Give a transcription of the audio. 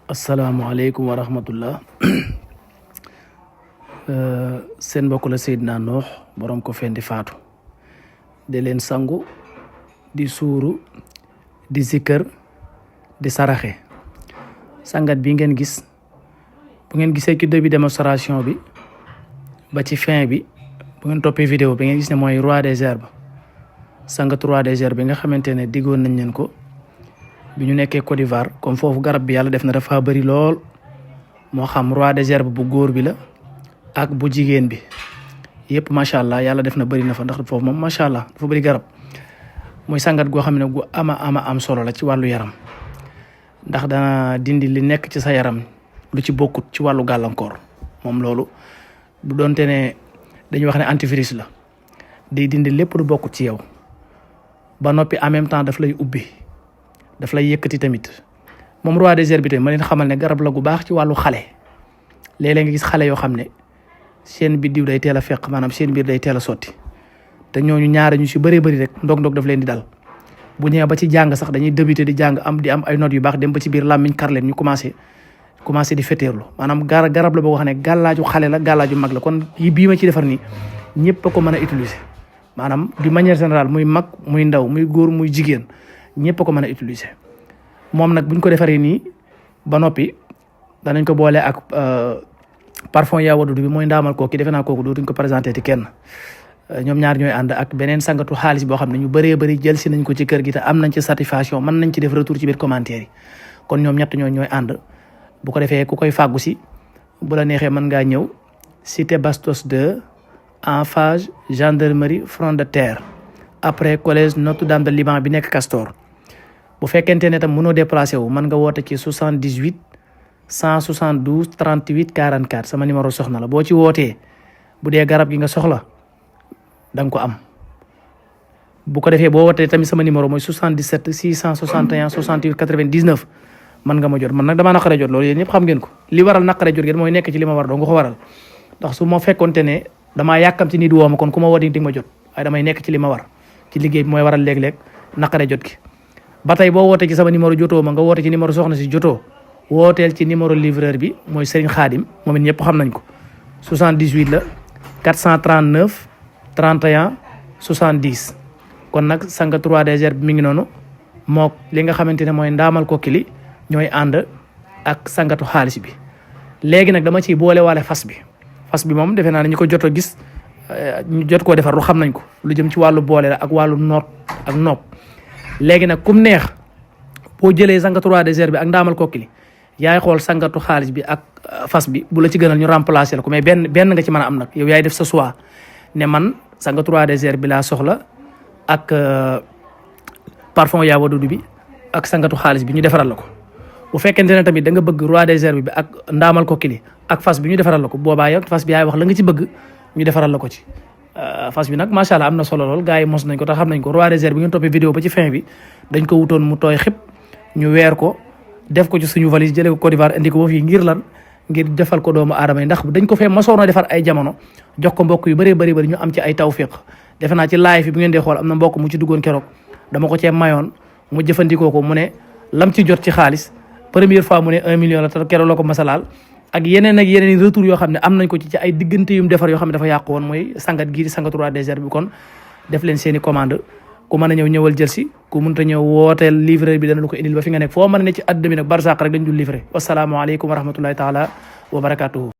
asalaamaaleykum wa rahmatullah seen mbokk la Seydina Noox borom ko fendi faatu di leen sangu di suuru di zikkër di saraxe sangat bi ngeen gis bu ngeen gisee ci début démonstration bi ba ci fin bi bu ngeen toppee vidéo bi ngeen gis ne mooy roi des herbes sangat roi des herbes bi nga xamante ne diggoon nañ leen ko bi ñu nekkee Côte d'Ivoire comme foofu garab bi yàlla def na dafa bëri lool moo xam roi des herbes bu góor bi la ak bu jigéen bi yëpp macha allah yàlla def na bëri na fa ndax foofu moom macha allah dafa bëri garab muy sangat goo xam ne gu ama am solo la ci wàllu yaram ndax dana dindi li nekk ci sa yaram lu ci bokkut ci wàllu gàllankoor moom loolu bu doonte ne dañuy wax ne antivirus la day dindi lépp lu bokkut ci yow ba noppi en même temps daf lay ubbi daf lay yëkkati tamit moom roi des herbes bi tamit ma leen xamal ne garab la gu baax ci wàllu xale léeg-léeg nga gis xale yoo xam ne seen biddiw day teel a fekk maanaam seen biir day teel a sotti te ñooñu ñaare ñu si bëree bëri rek ndog-ndog daf leen di dal bu ñëwee ba ci jàng sax dañuy débuté di jàng di am ay notes yu baax dem ba ci biir làmmiñ kar leen ñu commencé di féteerlu maanaam garab la boo xam ne gàllaaju xale la gàllaaju mag la kon bii ma ci defar nii ñëpp a ko mën a utiliser maanaam d'une manière générale muy mag muy ndaw muy góor muy jigéen ñëpp a ko mën a utiliser moom nag buñ ko defaree nii ba noppi danañ ko boole ak parfum yaa wadudu bi mooy ndaamal kooki defe naa kooku dootuñ ko présenté ti kenn ñoom ñaar ñooy ànd ak beneen sangatu xaalis boo xam ne ñu bëree bëri jël si nañ ko ci kër gi te am nañ ci satisfaction mën nañ ci def retour ci biir commentaire yi kon ñoom ñett ñooy ànd bu ko defee ku koy fàggu si bu la neexee mën ngaa ñëw cité Bastos 2 en face gendarmerie front de terre après collège Notre-Dame de Liban bi nekk Castor bu fekkente ne tam mënoo déplacé wu mën nga woote ci 78 172 38 44 sama numéro soxna la boo ci wootee bu dee garab gi nga soxla da nga ko am bu ko defee boo wootee tamit sama numéro mooy 77 661 68 99 mën nga ma jot man nag damaa naqaree jot loolu yéen ñëpp xam ngeen ko li waral naqaree jot ngeen mooy nekk ci li ma war doo nga ko waral ndax su ma fekkonte ne damaa yàkkam ci nit woo ma kon ku ma woo di nga ma jot waaye damay nekk ci li ma war ci liggéey bi mooy waral léeg-léeg naqaree jot gi ba tey boo wootee ci sama numéro jotoo ma nga woote ci numéro soxna si jotoo wooteel ci numéro livreur bi mooy Serigne Khadim moom it ñëpp xam nañ ko 78 la 439 31 70 kon nag sangat roi des herbes mi ngi noonu mook li nga xamante ne mooy ndaamal kokkili ñooy ànd ak sangatu xaalis bi léegi nag dama ciy boole waale fas bi moom defe naa ne ñu ko jot a gis ñu jot koo defar lu xam nañ ko lu jëm ci wàllu boole la ak wàllu noot ak nopp léegi nag kum neex boo jëlee sangatu roi des herbes bi ak ndaamal kokkili yaay xool sangatu xaalis bi ak fas bi bu la ci gënal ñu remplacer la ko mais benn nga ci mën a am nag yow yaay def sa choix ne man sangatu roi des herbes bi laa soxla ak parfum yaa wadudu bi ak sangatu xaalis bi ñu defaral la ko bu fekkente ne tamit da nga bëgg roi des herbes bi ak ndaamal kokkili ak fas bi ñu defaral la ko boobaa yow fas bi yaay wax la nga ci bëgg ñu defaral la ko ci fas bi nag macha allah am na solo lool gars yi mos nañ ko te xam nañ ko roi des herbes bi ngeen toppee vidéo ba ci fin bi dañ ko wutoon mu tooy xib ñu weer ko def ko ci suñu valise jëlee ko Côte d'Ivoire indi ko ba fii ngir lan ngir defal ko doomu aadama yi ndax dañ ko fee masoon a defar ay jamono jox ko mbokk yu bëree bëri ñu am ci ay tawfiq defe naa ci live bi bu ngeen dee xool am na mbokk mu ci duggoon keroog dama ko cee mayoon mu jëfandikoo ko mu ne lam ci jot ci xaalis première fois mu ne 1 million la te keroog la ko masalaal ak yeneen retour yoo xam ne am nañ ko ci ay diggante yum defar yoo xam ne dafa yàqu woon mooy sangat gii di sangat roi des herbes bi kon def leen seeni commande ku mën a ñëwal jël si ku mënta ñëw wooteel livreur bi dana la ko indil ba fi nga nekk foo mën a ne ci àdduna bi nag barsàq rek dañ dul livré wasalaamaaleykum wa rahmatullahi taala wa barakatuhu